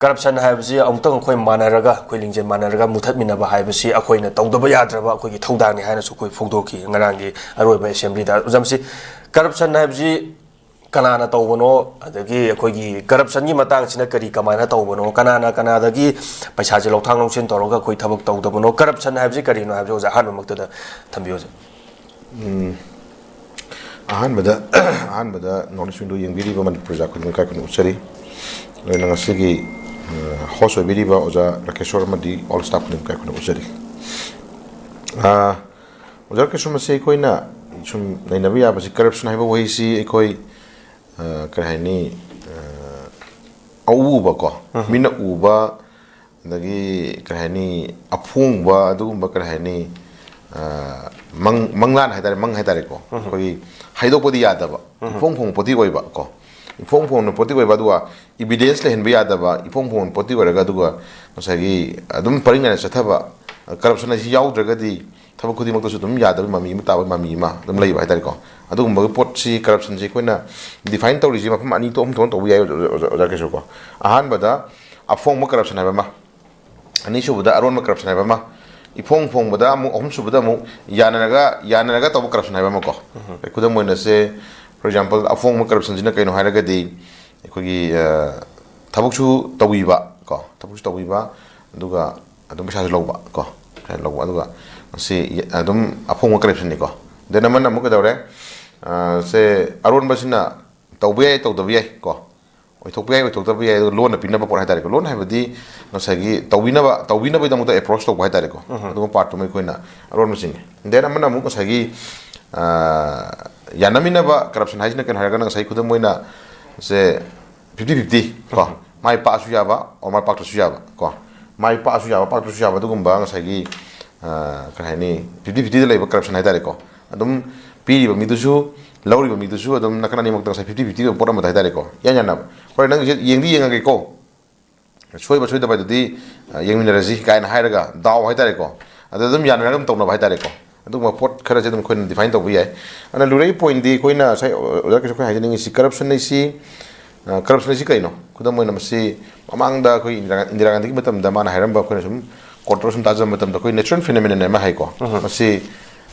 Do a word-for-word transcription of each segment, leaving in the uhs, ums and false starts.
Corruption ꯍꯥꯏꯕꯁꯤ ꯑꯃꯨꯛꯇꯪ ꯑꯩꯈꯣꯏ ꯃꯥꯟꯅꯔꯒ, ꯑꯩꯈꯣꯏ ꯂꯤꯡꯖꯦꯜ ꯃꯥꯟꯅꯔꯒ ꯃꯨꯊꯠꯃꯤꯟꯅꯕ ꯍꯥꯏꯕꯁꯤ ꯑꯩꯈꯣꯏꯅ ꯇꯧꯗꯕ ꯌꯥꯗ꯭ꯔꯕ ꯑꯩꯈꯣꯏꯒꯤ ꯊꯧꯗꯥꯡꯅꯤ ꯍꯥꯏꯅꯁꯨ ꯑꯩꯈꯣꯏ ꯐꯣꯡꯗꯣꯛꯈꯤ ꯉꯔꯥꯡꯒꯤ ꯑꯔꯣꯏꯕ ꯑꯦꯁꯦꯝꯕ꯭ꯂꯤꯗ꯫ ꯑꯣꯖꯥ, ꯃꯁꯤ ꯀꯔꯞꯁꯟ ꯍꯥꯏꯕꯁꯤ ꯀꯅꯥꯅ ꯇꯧꯕꯅꯣ, ꯑꯗꯒꯤ ꯑꯩꯈꯣꯏꯒꯤ ꯀꯔꯞꯁꯟꯒꯤ ꯃꯇꯥꯡꯁꯤꯅ ꯀꯔꯤ, ꯀꯃꯥꯏꯅ ꯇꯧꯕꯅꯣ, ꯀꯅꯥꯅ ꯀꯅꯥꯗꯒꯤ ꯄꯩꯁꯥꯁꯦ ꯂꯧꯊꯥꯡ ꯂꯧꯁꯤꯟ ꯇꯧꯔꯒ ꯑꯩꯈꯣꯏ ꯊꯕꯛ ꯇꯧꯗꯕꯅꯣ, ꯀꯔꯞꯁꯟ ꯍꯥꯏꯕꯁꯤ ꯀꯔꯤꯅꯣ ꯍꯥꯏꯕꯁꯤ ꯑꯣꯖꯥ ꯑꯍꯥꯟꯕꯃꯛꯇꯗ ꯊꯝꯕꯤꯌꯨ, ꯑꯣꯖꯥ꯫ ꯑꯍꯥꯟꯕꯗ ꯑꯍꯥꯟꯕꯗ ꯅꯣꯔꯠ ꯏꯁ ꯋꯤꯡꯗꯣ ꯌꯦꯡꯕꯤꯔꯤꯕ ꯃꯅꯤꯄꯨꯔ ꯄ꯭ꯔꯖꯥ ꯈꯨꯗꯤꯡꯃꯛ ꯏꯀꯥꯏ ꯈꯨꯝꯅꯕ ꯎꯠꯆꯔꯤ꯫ ꯑꯗꯨꯅ ꯉꯁꯤꯒꯤ ꯍꯣꯁ ꯑꯣꯏꯕꯤꯔꯤꯕ ꯑꯣꯖꯥ ꯔꯥꯀꯦꯁꯣꯔ ꯑꯃꯗꯤ ꯑꯣꯜ ꯁ꯭ꯇꯥꯐ ꯈꯨꯗꯤꯡꯃꯛ ꯏꯀꯥꯏ ꯈꯨꯝꯅꯕ ꯎꯠꯆꯔꯤ꯫ ꯑꯥ, ꯑꯣꯖꯥ ꯔꯥꯀꯦꯁꯣꯔ, ꯃꯁꯤ ꯑꯩꯈꯣꯏꯅ ꯁꯨꯝ ꯅꯩꯅꯕ ꯌꯥꯕꯁꯤ, ꯀꯔꯞꯁꯟ ꯍꯥꯏꯕ ꯋꯥꯍꯩꯁꯤ ꯑꯩꯈꯣꯏ, ꯑꯥ, ꯀꯔꯤ ꯍꯥꯏꯅꯤ, ꯑꯥ, ꯑꯎꯕꯀꯣ, ꯃꯤꯠꯅ ꯎꯕ, ꯑꯗꯒꯤ ꯀꯔꯤ ꯍꯥꯏꯅꯤ, ꯑꯐꯣꯡꯕ, ꯑꯗꯨꯒꯨꯝꯕ ꯀꯔꯤ ꯍꯥꯏꯅꯤ, ꯑꯥ, ꯃꯪ ꯃꯪꯂꯥꯟ ꯍꯥꯏꯇꯥꯔꯦ, ꯃꯪ ꯍꯥꯏꯇꯥꯔꯦꯀꯣ, ꯑꯩꯈꯣꯏꯒꯤ ꯍꯥꯏꯗꯣꯛꯄꯗꯤ ꯌꯥꯗꯕ, ꯏꯐꯣꯡ ꯐꯣꯡꯕ ꯄꯣꯠꯇꯤ ꯑꯣꯏꯕ ꯀꯣ, ꯏꯐꯣꯡ ꯐꯣꯡꯕ ꯄꯣꯠꯇꯤ ꯑꯣꯏꯕ, ꯑꯗꯨꯒ ꯏꯕꯤꯗꯦꯟꯁ ꯂꯩꯍꯟꯕ ꯌꯥꯗꯕ, ꯏꯐꯣꯡ ꯐꯣꯡꯕ ꯄꯣꯠꯇꯤ ꯑꯣꯏꯔꯒ, ꯑꯗꯨꯒ ꯉꯁꯥꯏꯒꯤ ꯑꯗꯨꯝ ꯄꯔꯤꯡ ꯅꯥꯏꯅ ꯆꯠꯊꯕ, ꯀꯔꯞꯁꯟ ꯍꯥꯏꯁꯤ ꯌꯥꯎꯗ꯭ꯔꯒꯗꯤ ꯊꯕꯛ ꯈꯨꯗꯤꯡꯃꯛꯇꯁꯨ ꯑꯗꯨꯝ ꯌꯥꯗꯕ ꯃꯃꯤ ꯑꯃ ꯇꯥꯕ, ꯃꯃꯤ ꯑꯃ ꯑꯗꯨꯝ ꯂꯩꯕ ꯍꯥꯏꯇꯥꯔꯦꯀꯣ꯫ ꯑꯗꯨꯒꯨꯝꯕꯒꯤ ꯄꯣꯠꯁꯤ, ꯀꯔꯞꯁꯟꯁꯤ ꯑꯩꯈꯣꯏꯅ ꯗꯤꯐꯥꯏꯟ ꯇꯧꯔꯤꯁꯤ ꯃꯐꯝ ꯑꯅꯤ ꯊꯣꯛ, ꯑꯍꯨꯝ ꯊꯣꯛꯅ ꯇꯧꯕ ꯌꯥꯏ, ꯑꯣꯖꯥ, ꯑꯣꯖꯥ, ꯑꯣꯖꯥ ꯀꯩꯁꯨꯀꯣ꯫ ꯑꯍꯥꯟꯕꯗ ꯑꯐꯣꯡꯕ ꯀꯔꯞꯁꯟ ꯍꯥꯏꯕ ꯑꯃ, ꯑꯅꯤꯁꯨꯕꯗ ꯑꯔꯣꯟꯕ ꯀꯔꯞꯁꯟ ꯍꯥꯏꯕ ꯑꯃ, ꯏꯐꯣꯡ ꯐꯣꯡꯕꯗ ꯑꯃꯨꯛ, ꯑꯍꯨꯝꯁꯨꯕꯗ ꯑꯃꯨꯛ ꯌꯥꯅꯔꯒ, ꯌꯥꯅꯔꯒ ꯇꯧꯕ ꯀꯔꯞꯁꯟ ꯍꯥꯏꯕ ꯑꯃꯀꯣ꯫ ꯈꯨꯗꯝ ꯑꯣꯏꯅ ꯁꯦ, for example, ꯑꯐꯣꯡꯕ ꯀꯔꯞꯁꯟꯁꯤꯅ ꯀꯩꯅꯣ ꯍꯥꯏꯔꯒꯗꯤ, ꯑꯩꯈꯣꯏꯒꯤ, ꯑ, ꯊꯕꯛꯁꯨ ꯇꯧꯕꯤꯕ ꯀꯣ, ꯊꯕꯛꯁꯨ ꯇꯧꯕꯤꯕ, ꯑꯗꯨꯒ ꯑꯗꯨꯝ ꯄꯩꯁꯥꯁꯨ ꯂꯧꯕ ꯀꯣ, ꯄꯩꯁꯥ ꯂꯧꯕ, ꯑꯗꯨꯒ ꯁꯤ ꯑꯗꯨꯝ ꯑꯐꯣꯡꯕ ꯀꯔꯞꯁꯟꯅꯤꯀꯣ꯫ Then ꯑꯃꯅ ꯑꯃꯨꯛ ꯀꯩꯗꯧꯔꯦ? ꯑ, ꯁꯦ ꯑꯔꯣꯟꯕꯁꯤꯅ ꯇꯧꯕ ꯌꯥꯏ, ꯇꯧꯗꯕ ꯌꯥꯏ ꯀꯣ, ꯑꯣꯏꯊꯣꯛꯄ ꯌꯥꯏ, ꯑꯣꯏꯊꯣꯛꯇꯕ ꯌꯥꯏ, ꯑꯗꯨꯒ ꯂꯣꯟꯅ ꯄꯤꯅꯕ ꯄꯣꯠ ꯍꯥꯏꯇꯥꯔꯦꯀꯣ꯫ ꯂꯣꯟ ꯍꯥꯏꯕꯗꯤ ꯉꯁꯥꯏꯒꯤ ꯇꯧꯕꯤꯅꯕ, ꯇꯧꯕꯤꯅꯕꯒꯤꯗꯃꯛꯇ ꯑꯦꯄ꯭ꯔꯣꯆ ꯇꯧꯕ ꯍꯥꯏꯇꯥꯔꯦꯀꯣ꯫ ꯑꯗꯨꯒꯨꯝꯕ ꯄꯥꯔꯠꯇꯨꯃ ꯑꯩꯈꯣꯏꯅ ꯑꯔꯣꯟꯕ ꯆꯤꯡꯉꯦ꯫ Then ꯑꯃꯅ ꯑꯃꯨꯛ ꯉꯁꯥꯏꯒꯤ, ꯑ, ꯌꯥꯅꯃꯤꯟꯅꯕ ꯀꯔꯞꯁꯟ ꯍꯥꯏꯁꯤꯅ ꯀꯩꯅꯣ ꯍꯥꯏꯔꯒꯅ, ꯉꯁꯥꯏ ꯈꯨꯗꯝ ꯑꯣꯏꯅ ꯁꯦ ꯐꯤꯐꯇꯤ ꯐꯤꯐꯇꯤ ꯀꯣ, ꯃꯥꯏ ꯄꯥꯛꯑꯁꯨ ꯌꯥꯕ, or ꯃꯥꯏ ꯄꯥꯛꯇ꯭ꯔꯁꯨ ꯌꯥꯕ ꯀꯣ, ꯃꯥꯏ ꯄꯥꯛꯑꯁꯨ ꯌꯥꯕ, ꯄꯥꯛꯇ꯭ꯔꯁꯨ ꯌꯥꯕ, ꯑꯗꯨꯒꯨꯝꯕ ꯉꯁꯥꯏꯒꯤ, ꯑ, ꯀꯩ ꯍꯥꯏꯅꯤ, ꯐꯤꯐꯇꯤ ꯐꯤꯐꯇꯤꯗ ꯂꯩꯕ ꯀꯔꯞꯁꯟ ꯍꯥꯏꯇꯥꯔꯦꯀꯣ꯫ ꯑꯗꯨꯝ ꯄꯤꯔꯤꯕ ꯃꯤꯗꯨꯁꯨ, ꯂꯧꯔꯤꯕ ꯃꯤꯗꯨꯁꯨ ꯑꯗꯨꯝ ꯅꯥꯀꯟ ꯑꯅꯤꯃꯛꯇ ꯉꯁꯥꯏ ꯐꯤꯐꯇꯤ ꯐꯤꯐꯇꯤ ꯑꯣꯏꯕ ꯄꯣꯠ ꯑꯃꯗ ꯍꯥꯏꯇꯥꯔꯦꯀꯣ, ꯏꯌꯥꯟ ꯌꯥꯅꯕ꯫ ꯍꯣꯏ, ꯅꯪꯒꯤꯁꯦ ꯌꯦꯡꯗꯤ ꯌꯦꯡꯉꯒꯦꯀꯣ, ꯁꯣꯏꯕ ꯁꯣꯏꯗꯕ ꯍꯥꯏꯗꯨꯗꯤ, ꯑ, ꯌꯦꯡꯃꯤꯟꯅꯔꯁꯤ ꯀꯥꯏꯅ ꯍꯥꯏꯔꯒ, ꯗꯥꯎ ꯍꯥꯏꯇꯥꯔꯦꯀꯣ, ꯑꯗꯨ ꯑꯗꯨꯝ ꯌꯥꯅꯔꯒ ꯑꯗꯨꯝ ꯇꯧꯅꯕ ꯍꯥꯏꯇꯥꯔꯦꯀꯣ꯫ ꯑꯗꯨꯒꯨꯝꯕ ꯄꯣꯠ ꯈꯔꯁꯦ ꯑꯗꯨꯝ ꯑꯩꯈꯣꯏꯅ ꯗꯤꯐꯥꯏꯟ ꯇꯧꯕ ꯌꯥꯏ꯫ ꯑꯗꯨꯅ ꯂꯨꯔꯛꯏ ꯄꯣꯏꯟꯗꯤ ꯑꯩꯈꯣꯏꯅ ꯉꯁꯥꯏ ꯑꯣꯖꯥ ꯀꯩꯁꯨ ꯑꯩꯈꯣꯏ ꯍꯥꯏꯖꯅꯤꯡꯉꯤꯁꯤ, ꯀꯔꯞꯁꯟ ꯍꯥꯏꯁꯤ ꯀꯔꯞꯁꯟ ꯑꯁꯤ ꯀꯩꯅꯣ? ꯈꯨꯗꯝ ꯑꯣꯏꯅ, ꯃꯁꯤ ꯃꯃꯥꯡꯗ ꯑꯩꯈꯣꯏ ꯏꯟꯗꯤꯔꯥ ꯏꯟꯗꯤꯔꯥ ꯒꯥꯟꯙꯤꯒꯤ ꯃꯇꯝꯗ ꯃꯥꯅ ꯍꯥꯏꯔꯝꯕ, ꯑꯩꯈꯣꯏꯅ ꯁꯨꯝ ꯀꯣꯔꯠꯇ ꯁꯨꯝ ꯇꯥꯖꯕ ꯃꯇꯝꯗ, ꯑꯩꯈꯣꯏ natural phenomenon ꯑꯃ ꯍꯥꯏꯀꯣ꯫ ꯃꯁꯤ,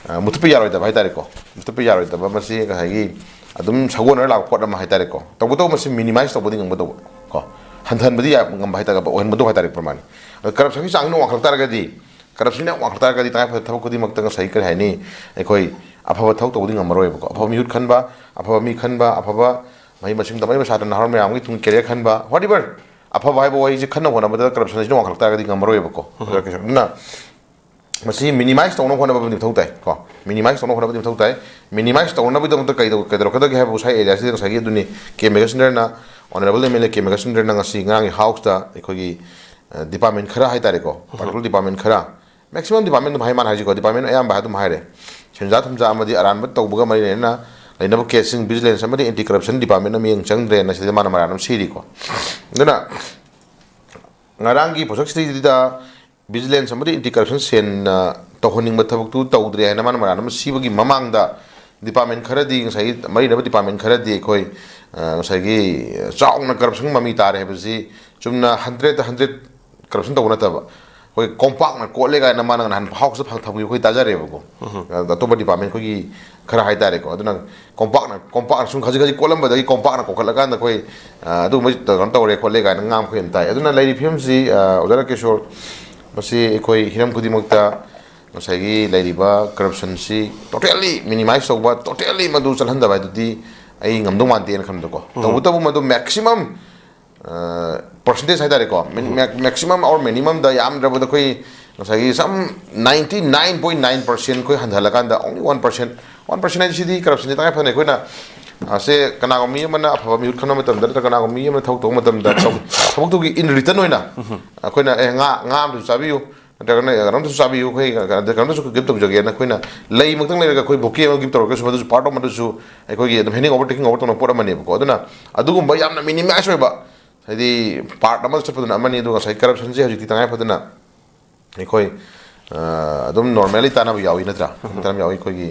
ꯑ, ꯃꯨꯠꯊꯠꯄ ꯌꯥꯔꯣꯏꯗꯕ ꯍꯥꯏꯇꯥꯔꯦꯀꯣ꯫ ꯃꯨꯠꯊꯠꯄ ꯌꯥꯔꯣꯏꯗꯕ, ꯃꯁꯤ ꯉꯁꯥꯏꯒꯤ ꯑꯗꯨꯝ ꯁꯥꯒꯣꯟꯅꯔ ꯂꯥꯛꯄ ꯄꯣꯠ ꯑꯃ ꯍꯥꯏꯇꯥꯔꯦꯀꯣ꯫ ꯇꯧꯕꯇꯕꯨ ꯃꯁꯤ minimize ꯇꯧꯕꯗꯤ ꯉꯝꯒꯗꯧꯕ ꯀꯣ, ꯍꯟꯊꯍꯟꯕꯗꯤ ꯌꯥ-, ꯉꯝꯕ ꯍꯥꯏꯇꯥꯔꯦ, ꯑꯣꯏꯍꯟꯕꯗꯣ ꯍꯥꯏꯇꯥꯔꯦ, ꯄ꯭ꯔꯃꯥꯅꯤ꯫ ꯑꯗꯣ ꯀꯔꯞꯁꯟꯒꯤ ꯆꯥꯡꯁꯤꯅ ꯋꯥꯡꯈꯠꯂꯛ ꯇꯥꯔꯒꯗꯤ, ꯀꯔꯞꯁꯟꯅ ꯋꯥꯡꯈꯠ ꯇꯥꯔꯒꯗꯤ, ꯇꯉꯥꯏ ꯐꯗꯕ ꯊꯕꯛ ꯈꯨꯗꯤꯡꯃꯛꯇ ꯉꯁꯥꯏꯒꯤ, ꯀꯔꯤ ꯍꯥꯏꯅꯤ, ꯑꯩꯈꯣꯏ ꯑꯐꯕ ꯊꯕꯛ ꯇꯧꯕꯗꯤ ꯉꯝꯃꯔꯣꯏꯕꯀꯣ꯫ ꯑꯐꯕ ꯃꯤꯍꯨꯠ ꯈꯟꯕ, ꯑꯐꯕ ꯃꯤ ꯈꯟꯕ, ꯑꯐꯕ ꯃꯍꯩ ꯃꯁꯤꯡ ꯇꯝꯃꯛꯏꯕ ꯁꯥꯇ꯭ꯔ ꯅꯍꯥꯔꯣꯜ ꯃꯌꯥꯝꯒꯤ ꯇꯨꯡ career ꯈꯟꯕ, whatever, ꯑꯐꯕ ꯍꯥꯏꯕ ꯋꯥꯍꯩꯁꯦ ꯈꯟꯅꯕ ꯍꯣꯠꯅꯕꯗ ꯀꯔꯞꯁꯟꯁꯤꯅ ꯋꯥꯡꯈꯠꯂꯛ ꯇꯥꯔꯒꯗꯤ ꯉꯝꯃꯔꯣꯏꯕꯀꯣ꯫ ꯑꯗꯨꯅ ꯃꯁꯤ minimize ꯇꯧꯅꯕ ꯍꯣꯠꯅꯕ ꯑꯃꯗꯤ ꯃꯊꯧ ꯇꯥꯏ ꯀꯣ꯫ Minimize ꯇꯧꯅꯕ ꯍꯣꯠꯅꯕꯗꯤ ꯃꯊꯧ ꯇꯥꯏ꯫ Minimize ꯇꯧꯅꯕꯒꯤꯗꯃꯛꯇ ꯀꯩꯗꯧ-, ꯀꯩꯗꯧꯔꯛꯀꯗꯒꯦ ꯍꯥꯏꯕꯕꯨ, ꯉꯁꯥꯏ area ꯁꯤꯗ ꯉꯁꯥꯏꯒꯤ ꯑꯗꯨꯅꯤ, ꯀꯦ ꯃꯦꯘꯆꯟꯗ꯭ꯔꯅ, Honourable M L A ꯀꯦ ꯃꯦꯘꯆꯟꯗ꯭ꯔꯅ ꯉꯁꯤ ꯉꯔꯥꯡꯒꯤ House ꯇ ꯑꯩꯈꯣꯏꯒꯤ, ꯑ, department ꯈꯔ ꯍꯥꯏꯇꯥꯔꯦꯀꯣ, particular department ꯈꯔ, maximum department ꯑꯗꯨꯝ ꯍꯥꯏ, ꯃꯥꯅ ꯍꯥꯏꯁꯤꯀꯣ, department ꯑꯌꯥꯝꯕ ꯑꯗꯨꯝ ꯍꯥꯏꯔꯦ, ꯁꯦꯟꯖꯥ ꯊꯨꯝꯖꯥ ꯑꯃꯗꯤ ꯑꯔꯥꯟꯕ ꯇꯧꯕꯒ ꯃꯔꯤ ꯂꯩꯅꯅ ꯂꯩꯅꯕ case ꯁꯤꯡ vigilance ꯑꯃꯗꯤ anti corruption department ꯅ ꯃꯤꯠꯌꯦꯡ ꯆꯪꯗ꯭ꯔꯦꯅ ꯁꯤꯗ ꯃꯥꯅ ꯃꯔꯥꯜ ꯑꯃ ꯁꯤꯔꯤꯀꯣ꯫ ꯑꯗꯨꯅ ꯉꯔꯥꯡꯒꯤ ꯄꯣꯠꯁꯛꯁꯤꯗꯩꯁꯤꯗ vigilance ꯑꯃꯗꯤ anti corruption cell ꯅ ꯇꯧꯍꯟꯅꯤꯡꯕ ꯊꯕꯛꯇꯨ ꯇꯧꯗ꯭ꯔꯦ ꯍꯥꯏꯅ ꯃꯥꯅ ꯃꯔꯥꯜ ꯑꯃ ꯁꯤꯕꯒꯤ ꯃꯃꯥꯡꯗ department ꯈꯔꯗꯤ, ꯉꯁꯥꯏꯒꯤ ꯃꯔꯤ ꯂꯩꯅꯕ department ꯈꯔꯗꯤ ꯑꯩꯈꯣꯏ, ꯑ, ꯉꯁꯥꯏꯒꯤ ꯆꯥꯎꯅ corruption ꯃꯃꯤ ꯇꯥꯔꯦ ꯍꯥꯏꯕꯁꯤ ꯆꯨꯝꯅ hundred ꯇ hundred corruption ꯇꯧꯕ ꯅꯠꯇꯕ, ꯑꯩꯈꯣꯏ ꯀꯣꯝꯄꯥꯛꯅ ꯀꯣꯠꯂꯦ ꯀꯥꯏꯅ ꯃꯥꯅ ꯅꯍꯥꯟ House ꯇ ꯊꯝꯈꯤꯕ ꯑꯩꯈꯣꯏ ꯇꯥꯖꯔꯦꯕꯀꯣ꯫ ꯑ, ꯑꯇꯣꯞꯄ department ꯑꯩꯈꯣꯏꯒꯤ ꯈꯔ ꯍꯥꯏꯇꯥꯔꯦꯀꯣ꯫ ꯑꯗꯨꯅ ꯀꯣꯝꯄꯥꯛꯅ, ꯀꯣꯝꯄꯥꯛꯅ ꯁꯨꯝ ꯈꯖꯤꯛ ꯈꯖꯤꯛ ꯀꯣꯠꯂꯝꯕꯗꯒꯤ ꯀꯣꯝꯄꯥꯛꯅ ꯀꯣꯠꯈꯠꯂꯀꯥꯟꯗ ꯑꯩꯈꯣꯏ, ꯑ, ꯑꯗꯨꯒꯨꯝꯕ ꯀꯩꯅꯣ ꯇꯧꯔꯦ ꯈꯣꯠꯂꯦ ꯀꯥꯏꯅ ꯉꯥꯡꯕ ꯑꯩꯈꯣꯏ ꯌꯥꯝ ꯇꯥꯏ꯫ ꯑꯗꯨꯅ ꯂꯩꯔꯤꯕ ꯐꯤꯕꯝꯁꯤ, ꯑ, ꯑꯣꯖꯥ ꯔꯥꯀꯦꯁꯣꯔ, ꯃꯁꯤ ꯑꯩꯈꯣꯏ ꯍꯤꯔꯝ ꯈꯨꯗꯤꯡꯃꯛꯇ ꯉꯁꯥꯏꯒꯤ ꯂꯩꯔꯤꯕ corruption ꯁꯤ totally minimize ꯇꯧꯕ, totally ꯃꯗꯨ ꯆꯠꯍꯟꯗꯕ ꯍꯥꯏꯗꯨꯗꯤ ꯑꯩ ꯉꯝꯗꯧ ꯃꯥꯟꯗꯦꯅ ꯈꯟꯕꯗꯀꯣ꯫ ꯇꯧꯕꯇꯕꯨ ꯃꯗꯨ maximum, ꯑ, percentage ꯍꯥꯏꯇꯥꯔꯦꯀꯣ, ꯃꯤꯟ-, ꯃꯦꯛ-, maximum or minimum ꯗ, ꯌꯥꯝꯗ꯭ꯔꯕꯗ ꯑꯩꯈꯣꯏ ꯉꯁꯥꯏꯒꯤ some ninety nine point nine percent ꯑꯩꯈꯣꯏ ꯍꯟꯊꯍꯜꯂꯀꯥꯟꯗ, only one percent, one percent ꯍꯥꯏꯁꯤꯗꯤ corruption ꯁꯤ ꯇꯉꯥꯏ ꯐꯗꯅ ꯑꯩꯈꯣꯏꯅ, ꯑ, ꯁꯦ ꯀꯅꯥꯒꯨꯝꯕ ꯃꯤ ꯑꯃꯅ ꯑꯐꯕ ꯃꯤꯍꯨꯠ ꯈꯟꯕ ꯃꯇꯝꯗ, ꯅꯠꯇ꯭ꯔꯒ ꯀꯅꯥꯒꯨꯝꯕ ꯃꯤ ꯑꯃꯅ ꯊꯕꯛ ꯇꯧꯕ ꯃꯇꯝꯗ, ꯊꯕꯛ-, ꯊꯕꯛꯇꯨꯒꯤ in return ꯑꯣꯏꯅ ꯑꯩꯈꯣꯏꯅ, "ꯑꯦ, ꯉꯥ, ꯉꯥ ꯑꯃꯁꯨ ꯆꯥꯕꯤꯌꯨ, ꯅꯠꯇ꯭ꯔꯒꯅ ꯀꯩꯅꯣꯝꯇꯁꯨ ꯆꯥꯕꯤꯌꯨ, ꯑꯩꯈꯣꯏ ꯀꯩꯅꯣꯝꯇꯁꯨ give ꯇꯧꯖꯒꯦꯅ" ꯑꯩꯈꯣꯏꯅ ꯂꯩꯃꯛꯇꯪ ꯂꯩꯔꯒ ꯑꯩꯈꯣꯏ bouquet ꯑꯃ give ꯇꯧꯔꯒꯁꯨ, ꯃꯗꯨꯁꯨ part of ꯃꯗꯨꯁꯨ ꯑꯩꯈꯣꯏꯒꯤ ꯑꯗꯨꯝ handing over, taking over ꯇꯧꯅꯕ ꯄꯣꯠ ꯑꯃꯅꯦꯕꯀꯣ꯫ ꯑꯗꯨꯅ ꯑꯗꯨꯒꯨꯝꯕ ꯌꯥꯝꯅ minimize ꯑꯣꯏꯕ, ꯍꯥꯏꯗꯤ part ꯑꯃꯗ ꯆꯠꯄꯗꯨꯅ ꯑꯃꯅꯤ, ꯑꯗꯨꯒ ꯉꯁꯥꯏ corruption ꯁꯦ ꯍꯧꯖꯤꯛꯇꯤ ꯇꯉꯥꯏ ꯐꯗꯅ ꯑꯩꯈꯣꯏ, ꯑ, ꯑꯗꯨꯝ normally ꯇꯥꯟꯅꯕ ꯌꯥꯎꯏ, ꯅꯠꯇ꯭ꯔꯥ? ꯇꯥꯟꯅꯕ ꯌꯥꯎꯏ꯫ ꯑꯩꯈꯣꯏꯒꯤ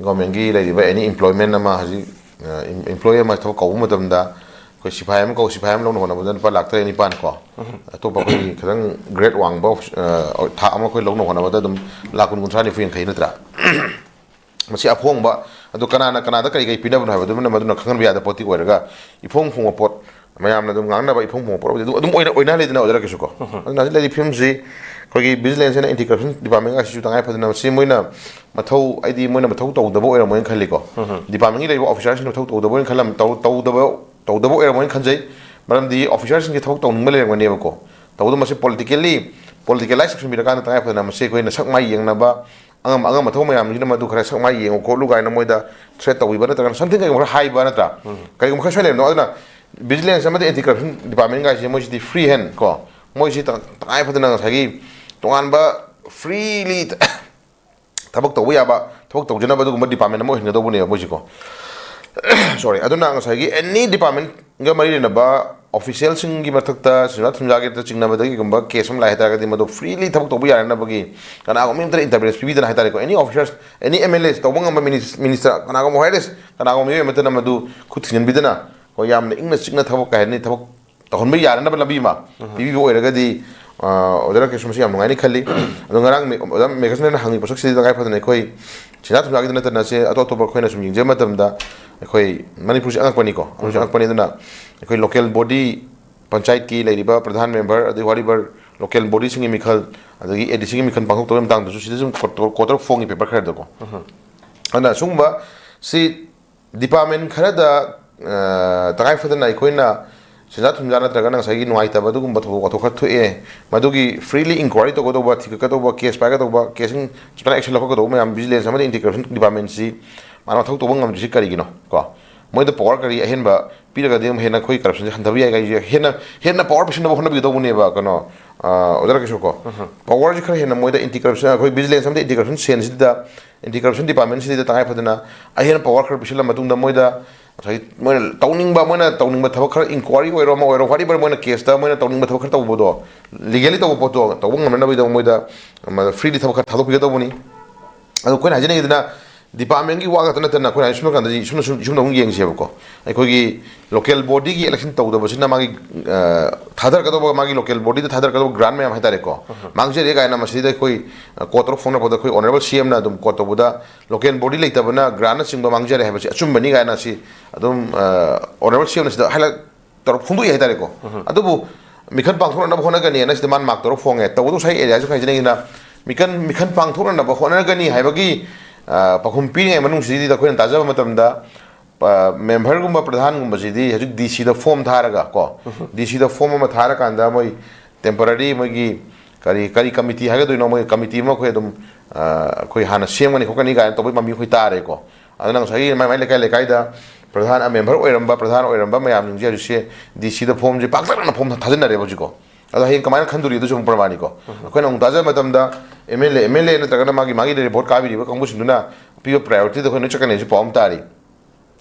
government ꯀꯤ ꯂꯩꯔꯤꯕ any employment ꯑꯃ ꯍꯧꯖꯤꯛ, ꯑ, em-, employee ꯑꯃ ꯊꯕꯛ ꯀꯧꯕ ꯃꯇꯝꯗ ꯑꯩꯈꯣꯏ ꯁꯤꯐꯥꯏ ꯑꯃ ꯀꯧ, ꯁꯤꯐꯥꯏ ꯑꯃ ꯂꯧꯅ ꯍꯣꯠꯅꯕꯗ ꯂꯨꯄꯥ ꯂꯥꯛ ꯇꯔꯦꯠ ꯅꯤꯄꯥꯟ ꯀꯣ, ꯑꯇꯣꯞꯄ ꯑꯩꯈꯣꯏꯒꯤ ꯈꯤꯇꯪ ꯒ꯭ꯔꯦꯗ ꯋꯥꯡꯕ ꯑꯣꯐꯤꯁ-, ꯑ, ꯊꯥꯛ ꯑꯃ ꯑꯩꯈꯣꯏ ꯂꯧꯅ ꯍꯣꯠꯅꯕꯗ ꯑꯗꯨꯝ ꯂꯥꯛ ꯀꯨꯟ, ꯀꯨꯟꯊ꯭ꯔꯥ, ꯅꯤꯐꯨ, ꯌꯥꯡꯈꯩ ꯅꯠꯇ꯭ꯔꯥ? ꯃꯁꯤ ꯑꯐꯣꯡꯕ, ꯑꯗꯨ ꯀꯅꯥꯅ ꯀꯅꯥꯗ ꯀꯔꯤ ꯀꯔꯤ ꯄꯤꯅꯕꯅꯣ ꯍꯥꯏꯕꯗꯨꯃꯅ ꯃꯗꯨꯅ ꯈꯪꯍꯟꯕ ꯌꯥꯗꯕ ꯄꯣꯠꯇꯤ ꯑꯣꯏꯔꯒ, ꯏꯐꯣꯡ ꯐꯣꯡꯕ ꯄꯣꯠ, ꯃꯌꯥꯝꯅ ꯑꯗꯨꯝ ꯉꯥꯡꯅꯕ ꯏꯐꯣꯡ ꯐꯣꯡꯕ ꯄꯣꯠ ꯑꯣꯏꯕꯗꯤ ꯑꯗꯨ ꯑꯗꯨꯝ ꯑꯣꯏꯅ, ꯑꯣꯏꯅꯍꯜꯂꯤꯗꯅ ꯑꯣꯖꯥ ꯔꯥꯀꯦꯁꯁꯨ ꯀꯣ꯫ ꯑꯗꯨꯅ ꯍꯧꯖꯤꯛ ꯂꯩꯔꯤꯕ ꯐꯤꯕꯝꯁꯤ ꯑꯩꯈꯣꯏꯒꯤ vigilance and anti corruption department ꯑꯁꯤꯁꯨ ꯇꯉꯥꯏ ꯐꯗꯅ ꯃꯁꯤ ꯃꯣꯏꯅ ꯃꯊꯧ, ꯍꯥꯏꯗꯤ ꯃꯣꯏꯅ ꯃꯊꯧ ꯇꯧꯗꯕ ꯑꯣꯏꯔꯝꯃꯣꯏꯅ ꯈꯜꯂꯤꯀꯣ꯫ Department ꯀꯤ ꯂꯩꯔꯤꯕ officer ꯁꯤꯡꯅ ꯃꯊꯧ ꯇꯧꯗꯕ ꯑꯣꯏꯅ ꯈꯜꯂꯝ-, ꯇꯧ-, ꯇꯧꯗꯕ, ꯇꯧꯗꯕ ꯑꯣꯏꯔꯝꯃꯣꯏꯅ ꯈꯟꯖꯩ꯫ ꯃꯔꯝꯗꯤ officer ꯁꯤꯡꯁꯦ ꯊꯕꯛ ꯇꯧꯅꯤꯡꯕ ꯂꯩꯔꯝꯒꯅꯦꯕꯀꯣ꯫ ꯇꯧꯕꯗ ꯃꯁꯤ politically, politicalize ꯇꯧꯁꯤꯟꯕꯤꯔꯀꯥꯟꯗ ꯇꯉꯥꯏ ꯐꯗꯅ ꯃꯁꯤ ꯑꯩꯈꯣꯏꯅ ꯁꯛ ꯃꯥꯏ ꯌꯦꯡꯅꯕ, ꯑꯉꯝ ꯑꯉꯝꯕ ꯊꯕꯛ ꯃꯌꯥꯝꯁꯤꯅ ꯃꯗꯨ ꯈꯔ ꯁꯛ ꯃꯥꯏ ꯌꯦꯡꯉꯨ ꯈꯣꯠꯂꯨ ꯀꯥꯏꯅ ꯃꯣꯏꯗ threat ꯇꯧꯕꯤꯕ ꯅꯠꯇ꯭ꯔꯒꯅ something ꯀꯩꯒꯨꯝꯕ ꯈꯔ ꯍꯥꯏꯕ ꯅꯠꯇ꯭ꯔꯥ? ꯀꯩꯒꯨꯝꯕ ꯈꯔ ꯁꯣꯏ ꯂꯩꯔꯝꯗꯣ꯫ ꯑꯗꯨꯅ vigilance ꯑꯃꯗꯤ anti corruption department ꯒꯥꯏꯁꯦ ꯃꯣꯏꯁꯤꯗꯤ free hand ꯀꯣ, ꯃꯣꯏꯁꯤ ꯇ-, ꯇꯉꯥꯏ ꯐꯗꯅ ꯉꯁꯥꯏꯒꯤ ꯇꯣꯉꯥꯟꯕ freely ꯊꯕꯛ ꯇꯧꯕ ꯌꯥꯕ, ꯊꯕꯛ ꯇꯧꯖꯅꯕ ꯑꯗꯨꯒꯨꯝꯕ department ꯑꯃ ꯑꯣꯏꯍꯟꯒꯗꯧꯕꯅꯦꯕ ꯃꯣꯏꯁꯤꯀꯣ꯫ Sorry, ꯑꯗꯨꯅ ꯉꯁꯥꯏꯒꯤ any department ꯒ ꯃꯔꯤ ꯂꯩꯅꯕ official ꯁꯤꯡꯒꯤ ꯃꯊꯛꯇ ꯁꯦꯟꯖꯥ ꯊꯨꯝꯖꯥꯒꯤ ꯆꯤꯡꯅꯕꯗꯒꯤꯒꯨꯝꯕ case ꯑꯃ ꯂꯥꯛꯑꯦ ꯍꯥꯏꯇꯥꯔꯒꯗꯤ, ꯃꯗꯨ freely ꯊꯕꯛ ꯇꯧꯕ ꯌꯥꯅꯅꯕꯒꯤ ꯀꯅꯥꯒꯨꯝꯕ ꯑꯃꯠꯇꯅ interference ꯄꯤꯕꯤꯗꯅ ꯍꯥꯏꯇꯥꯔꯦꯀꯣ, any officers, any M L As, ꯇꯧꯕ ꯉꯝꯕ minis-, minister, ꯀꯅꯥꯒꯨꯝꯕ highest, ꯀꯅꯥꯒꯨꯝꯕ ꯃꯤꯑꯣꯏ ꯑꯃꯠꯇꯅ ꯃꯗꯨ ꯈꯨꯠ ꯊꯤꯡꯖꯤꯟꯕꯤꯗꯅ, ꯑꯩꯈꯣꯏ ꯌꯥꯝꯅ ꯏꯪꯅ ꯆꯤꯛꯅ ꯊꯕꯛ, ꯀꯩ ꯍꯥꯏꯅꯤ, ꯊꯕꯛ ꯇꯧꯍꯟꯕ ꯌꯥꯅꯅꯕ ꯂꯝꯕꯤ ꯑꯃ ꯄꯤꯕꯤꯕ ꯑꯣꯏꯔꯒꯗꯤ, ꯑ, ꯑꯣꯖꯥ ꯔꯥꯀꯦꯁ ꯃꯁꯤ ꯌꯥꯝ ꯅꯨꯡꯉꯥꯏꯅꯤ ꯈꯜꯂꯤ꯫ ꯑꯗꯣ ꯉꯔꯥꯡ ꯃꯦ-, ꯑꯣꯖꯥ ꯃꯦꯘꯁꯅꯥꯅ ꯍꯪꯉꯤ ꯄꯣꯠꯁꯛꯁꯤꯗꯤ ꯇꯉꯥꯏ ꯐꯗꯅ ꯑꯩꯈꯣꯏ ꯁꯦꯟꯖꯥ ꯊꯨꯝꯖꯥꯒꯤꯗ ꯅꯠꯇꯅ ꯁꯦ ꯑꯇꯣꯞ ꯑꯇꯣꯞꯄ ꯑꯩꯈꯣꯏꯅ ꯁꯨꯝ ꯌꯦꯡꯖꯕ ꯃꯇꯝꯗ ꯑꯩꯈꯣꯏ ꯃꯅꯤꯄꯨꯔꯁꯦ ꯑꯉꯛꯄꯅꯤꯀꯣ, ꯃꯅꯤꯄꯨꯔꯁꯦ ꯑꯉꯛꯄꯅꯤ꯫ ꯑꯗꯨꯅ ꯑꯩꯈꯣꯏ local body, ꯄꯟꯆꯥꯌꯠꯀꯤ ꯂꯩꯔꯤꯕ ꯄ꯭ꯔꯙꯥꯟ member, ꯑꯗꯩ whatever local body ꯁꯤꯡꯒꯤ ꯃꯤꯈꯜ, ꯑꯗꯒꯤ A D C ꯒꯤ ꯃꯤꯈꯜ ꯄꯥꯡꯊꯣꯛꯇꯕꯒꯤ ꯃꯇꯥꯡꯗꯁꯨ ꯁꯤꯗ ꯁꯨꯝ quarter, quarter ꯐꯣꯡꯉꯤ paper ꯈꯔꯗꯀꯣ꯫ ꯑꯗꯨꯅ ꯁꯤꯒꯨꯝꯕ ꯁꯤ department ꯈꯔꯗ, ꯑ, ꯇꯉꯥꯏ ꯐꯗꯅ ꯑꯩꯈꯣꯏꯅ ꯁꯦꯟꯖꯥ ꯊꯨꯝꯖꯥ ꯅꯠꯇ꯭ꯔꯒꯅ ꯉꯁꯥꯏꯒꯤ ꯅꯨꯡꯉꯥꯏꯇꯕ ꯑꯗꯨꯒꯨꯝꯕ ꯊꯧꯗꯣꯛ ꯋꯥꯊꯣꯛ ꯈꯔ ꯊꯣꯛꯑꯦ, ꯃꯗꯨꯒꯤ freely inquiry ꯇꯧꯒꯗꯧꯕ, ꯊꯤꯒꯠꯀꯗꯧꯕ, case ꯄꯥꯏꯒꯗꯧꯕ, case ꯁꯤꯡ ꯁꯨꯃꯥꯏꯅ action ꯂꯧꯈꯠꯀꯗꯧꯕ ꯃꯌꯥꯝ vigilance ꯑꯃꯗꯤ anti corruption department ꯁꯤ ꯃꯥꯅ ꯃꯊꯧ ꯇꯧꯕ ꯉꯝꯗ꯭ꯔꯤꯁꯤ ꯀꯔꯤꯒꯤꯅꯣ ꯀꯣ? ꯃꯣꯏꯗ power ꯀꯔꯤ ꯑꯍꯦꯟꯕ ꯄꯤꯔꯒꯗꯤ ꯑꯃꯨꯛ ꯍꯦꯟꯅ ꯑꯩꯈꯣꯏ corruption ꯁꯦ ꯍꯟꯊꯕ ꯌꯥꯏ ꯀꯥꯏꯁꯦ ꯍꯦꯟꯅ, ꯍꯦꯟꯅ power ꯄꯤꯁꯤꯟꯅꯕ ꯍꯣꯠꯅꯕꯤꯒꯗꯧꯕꯅꯦꯕ ꯀꯩꯅꯣ, ꯑ, ꯑꯣꯖꯥ ꯔꯥꯀꯦꯁ ꯀꯣ꯫ Power ꯁꯤ ꯈꯔ ꯍꯦꯟꯅ ꯃꯣꯏꯗ anti corruption, ꯑꯩꯈꯣꯏ vigilance ꯑꯃꯗꯤ anti corruption cell ꯁꯤꯗ, anti corruption department ꯁꯤꯗ ꯇꯉꯥꯏ ꯐꯗꯅ ꯑꯍꯦꯟꯕ power ꯈꯔ ꯄꯤꯁꯤꯜꯂ ꯃꯇꯨꯡꯗ ꯃꯣꯏꯗ ꯉꯁꯥꯏꯒꯤ ꯃꯣꯏꯅ ꯇꯧꯅꯤꯡꯕ, ꯃꯣꯏꯅ ꯇꯧꯅꯤꯡꯕ ꯊꯕꯛ ꯈꯔ inquiry ꯑꯣꯏꯔꯣ ꯑꯃ ꯑꯣꯏꯔꯣ, whatever ꯃꯣꯏꯅ case ꯇ ꯃꯣꯏꯅ ꯇꯧꯅꯤꯡꯕ ꯊꯕꯛ ꯈꯔ ꯇꯧꯕꯗꯣ, legally ꯇꯧꯕ ꯄꯣꯠꯇꯣ ꯇꯧꯕ ꯉꯝꯅꯅꯕꯒꯤꯗꯃꯛ ꯃꯣꯏꯗ, ꯑꯃ, freely ꯊꯕꯛ ꯈꯔ ꯊꯥꯗꯣꯛꯄꯤꯒꯗꯧꯕꯅꯤ꯫ ꯑꯗꯣ ꯑꯩꯈꯣꯏꯅ ꯍꯥꯏꯖꯅꯤꯡꯉꯤꯗꯅ ꯗꯤꯄꯥꯔꯠꯃꯦꯟꯒꯤ ꯋꯥ ꯈꯛꯇ ꯅꯠꯇꯅ ꯑꯩꯈꯣꯏꯅ ꯁꯨꯝ ꯀꯥꯟꯗ ꯁꯨꯝ ꯁꯨꯝ ꯁꯨꯝ ꯑꯃꯨꯛ ꯌꯦꯡꯁꯦꯕꯀꯣ꯫ ꯑꯩꯈꯣꯏꯒꯤ ꯂꯣꯀꯦꯜ ꯕꯣꯗꯤꯒꯤ ꯏꯂꯦꯛꯁꯟ ꯇꯧꯗꯕꯁꯤꯅ ꯃꯥꯒꯤ, ꯑ, ꯊꯥꯗꯔꯛꯀꯗꯧꯕ, ꯃꯥꯒꯤ ꯂꯣꯀꯦꯜ ꯕꯣꯗꯤꯗ ꯊꯥꯗꯔꯛꯀꯗꯧꯕ ꯒ꯭ꯔꯥꯟ ꯃꯌꯥꯝ ꯍꯥꯏꯇꯥꯔꯦꯀꯣ, ꯃꯥꯡꯖꯔꯦ ꯀꯥꯏꯅ ꯃꯁꯤꯗ ꯑꯩꯈꯣꯏ, ꯑ, ꯀꯣꯔꯠ ꯇꯧꯔ ꯐꯣꯡꯅꯔꯛꯄꯗ ꯑꯩꯈꯣꯏ ꯑꯣꯅꯔꯦꯕꯜ ꯁꯤ ꯑꯦꯝꯅ ꯑꯗꯨꯝ ꯀꯣꯔꯠ ꯇꯧꯕꯗ ꯂꯣꯀꯦꯜ ꯕꯣꯗꯤ ꯂꯩꯇꯕꯅ ꯒ꯭ꯔꯥꯟꯅꯆꯤꯡꯕ ꯃꯥꯡꯖꯔꯦ ꯍꯥꯏꯕꯁꯤ ꯑꯆꯨꯝꯕꯅꯤ ꯀꯥꯏꯅ ꯁꯤ ꯑꯗꯨꯝ, ꯑ, ꯑꯣꯅꯔꯦꯕꯜ ꯁꯤ ꯑꯦꯝꯅ ꯁꯤꯗ ꯍꯥꯏꯂꯥꯏꯠ ꯇꯧꯔ ꯐꯣꯡꯗꯣꯛꯏ ꯍꯥꯏꯇꯥꯔꯦꯀꯣ꯫ ꯑꯗꯨꯕꯨ ꯃꯤꯈꯟ ꯄꯥꯡꯊꯣꯛꯅꯅꯕ ꯍꯣꯠꯅꯒꯅꯤꯅ ꯁꯤꯗ ꯃꯥꯅ ꯃꯥꯔꯛ ꯇꯧꯔ ꯐꯣꯡꯉꯦ꯫ ꯇꯧꯕꯗꯣ ꯉꯁꯥꯏ ꯑꯦꯔꯤꯌꯥꯁꯨ ꯍꯥꯏꯖꯅꯤꯡꯉꯤꯁꯤꯅ ꯃꯤꯈꯟ, ꯃꯤꯈꯟ ꯄꯥꯡꯊꯣꯛꯅꯅꯕ ꯍꯣꯠꯅꯒꯅꯤ ꯍꯥꯏꯕꯒꯤ, ꯑ, ꯄꯥꯎꯈꯨꯝ ꯄꯤꯔꯤꯉꯩ ꯃꯅꯨꯡꯁꯤꯗ ꯑꯩꯈꯣꯏꯅ ꯇꯥꯖꯕ ꯃꯇꯝꯗ, ꯑ, ꯃꯦꯝꯕꯔꯒꯨꯝꯕ ꯄ꯭ꯔꯙꯥꯟꯒꯨꯝꯕꯁꯤꯗꯤ ꯍꯧꯖꯤꯛ ꯗꯤ ꯁꯤꯗ ꯐꯣꯝ ꯊꯥꯔꯒ ꯀꯣ, ꯗꯤ ꯁꯤꯗ ꯐꯣꯝ ꯑꯃ ꯊꯥꯔꯀꯥꯟꯗ ꯃꯣꯏ ꯇꯦꯝꯄꯔꯔꯤ ꯃꯣꯏꯒꯤ ꯀꯔꯤ, ꯀꯔꯤ ꯀꯃꯤꯇꯤ ꯍꯥꯏꯒꯗꯣꯏꯅꯣ, ꯃꯣꯏ ꯀꯃꯤꯇꯤ ꯑꯃ ꯑꯩꯈꯣꯏ ꯑꯗꯨꯝ, ꯑ, ꯑꯩꯈꯣꯏ ꯍꯥꯟꯅ ꯁꯦꯝꯒꯅꯤ ꯈꯣꯠꯀꯅꯤ ꯀꯥꯏꯅ ꯇꯧꯕꯒꯤ ꯃꯃꯤ ꯑꯩꯈꯣꯏ ꯇꯥꯔꯦꯀꯣ꯫ ꯑꯗꯨꯅ ꯉꯁꯥꯏꯒꯤ ꯃꯥꯏ ꯃꯥꯏ ꯂꯩꯀꯥꯏ ꯂꯩꯀꯥꯏꯗ ꯄ꯭ꯔꯙꯥꯟ, ꯃꯦꯝꯕꯔ ꯑꯣꯏꯔꯝꯕ, ꯄ꯭ꯔꯙꯥꯟ ꯑꯣꯏꯔꯝꯕ ꯃꯌꯥꯝꯁꯤꯡꯁꯦ ꯍꯧꯖꯤꯛꯁꯦ ꯗꯤ ꯁꯤꯗ ꯐꯣꯝꯁꯦ ꯄꯥꯛꯇꯛꯅꯅ ꯐꯣꯝ ꯊꯥꯖꯤꯟꯅꯔꯦꯕ ꯍꯧꯖꯤꯛꯀꯣ꯫ ꯑꯗꯣ ꯍꯌꯦꯡ ꯀꯃꯥꯏꯅ ꯈꯟꯗꯣꯔꯤ ꯑꯗꯨꯁꯨ ꯑꯃꯨꯛ ꯄ꯭ꯔꯃꯥꯅꯤꯀꯣ꯫ ꯑꯩꯈꯣꯏꯅ ꯑꯃꯨꯛ ꯇꯥꯖꯕ ꯃꯇꯝꯗ M L A, M L A ꯅꯠꯇ꯭ꯔꯒꯅ ꯃꯥꯒꯤ, ꯃꯥꯒꯤ ꯔꯤꯄꯣꯔꯠ ꯀꯥꯕꯤꯔꯤꯕ ꯀꯥꯡꯕꯨꯁꯤꯡꯗꯨꯅ ꯄꯤꯕ ꯄ꯭ꯔꯥꯏꯌꯣꯔꯤꯇꯤꯗ ꯑꯩꯈꯣꯏꯅ ꯆꯠꯀꯅꯤ ꯍꯥꯏꯁꯨ ꯄꯥꯎ ꯑꯃ ꯇꯥꯔꯤ꯫